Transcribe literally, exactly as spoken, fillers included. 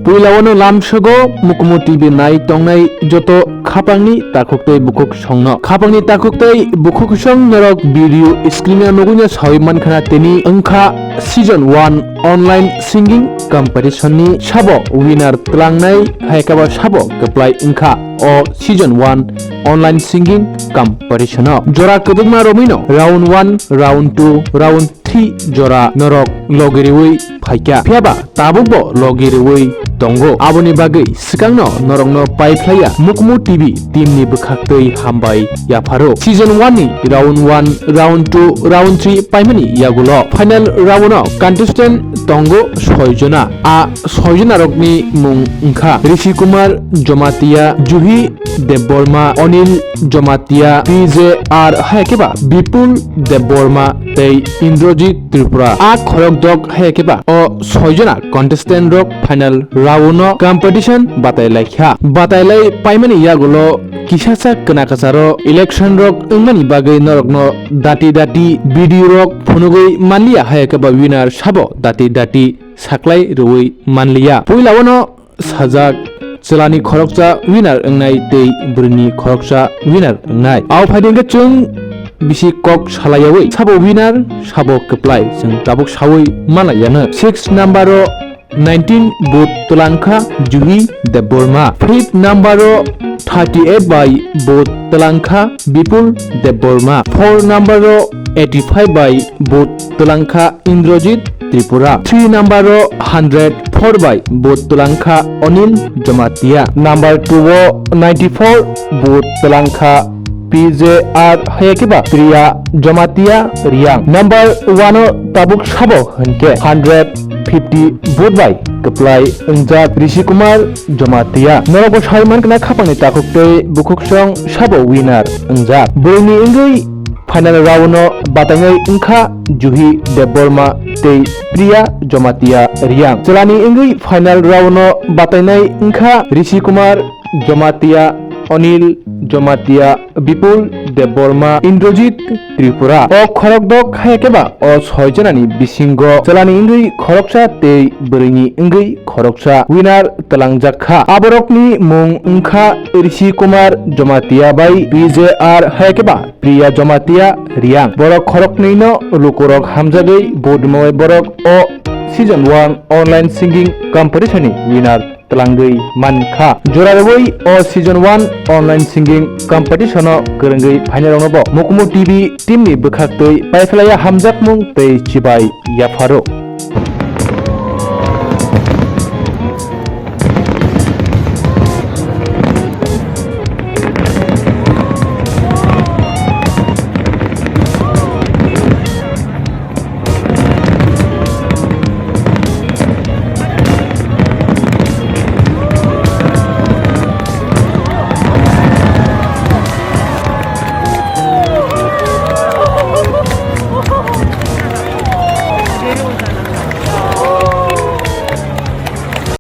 Puila wano lamsogo Mukumu T V nai tongnai joto khapangni takhuk tei bukhuk songno. Khapangni takhuk tei bukhuk song norok video screen o nugwino sawi mankhana tini wngkha season one online singing competition ni sabo winner twlangnai hai khe ba sabo kwplai wngkha. O season one online singing competition o jora kwbangma romwino round one, round two, round three jora norok logi riwi phaikha. Phiyaba tabukbo logi riwi tongo. Aboni bagwi swkangno norokno paiphlaiya Mukumu T V team ni bwkhaktwi hambai yapharo. Season one ni round one, round two, round three paimani yagulo final round o contestant tongo soi jona. A soi jona rokni mung wngkha Rishi Kumar Jomatia, Juhi Debbarma, Anil Jomatia, P J R hai khe ba Bipul Debbarma tei Indrajit Tripura. A khorok dok hai khe ba o soi jona contestant rok final round o competition batai lai kha. Batai lai paimani yagulo kisasa kwna kwcharo election rok wngmani bagwi norokno dati dati video rok phunugwi manliya hai khe ba winner sabo dati dati saklai rwui manliya. Puila wano sajak chwlani khoroksa winner wngnai tei bwrwini khoroksa winner wngnai. Abo phaidi hwnkhe chwng bisi kok salaiyaui sabo winner sabo kwplai chwng tabuk saui manlaiyano. Six number o nineteen vote twlangkha Juhi Debbarma. Fifth number o thirty eight bai vote twlangkha Bipul Debbarma. Four number o eighty five bai vote twlangkha Indrajit Tripura. Three number o hundred four bai vote twlangkha Anil Jamatia. Number two o ninety four vote twlangkha P J R hai khe ba Priya Jamatia Riang. Number one o tabuk sabo hwnkhe hundred fifty vote bai kwplai wngjak Rishi Kumar Jamatia. Norokbo sai mankha khapangni takhuk tei bukhuk song sabo winner wngjak. Bwrwini wngwi final round o batainai wngkha Juhi Debbarma tei Priya Jamatia Riang. Chwlani wngwi final round o batainai wngkha Rishi Kumar Jamatia, Anil Jamatia, Bipul Debbarma, Indrajit Tripura. O khorok dok hai khe ba o soi jonani bisingo chwlani wngwi khoroksa tei bwrwini wngwi khoroksa winner twlangjak kha. Aborokni mung wngkha Rishi Kumar Jamatia bai P J R hai khe ba Priya Jamatia Riang. Borok khoroknwino lukurok hamjagwi vote rimwi borok o season one online singing competition ni winner twlangwi mankha. Jora rwui o season one online singing competition o kwrwngwi phainairokno bo Mukumu T V team ni bwkhaktwi paiphlaiya hamjakmung tei chibai yapharo.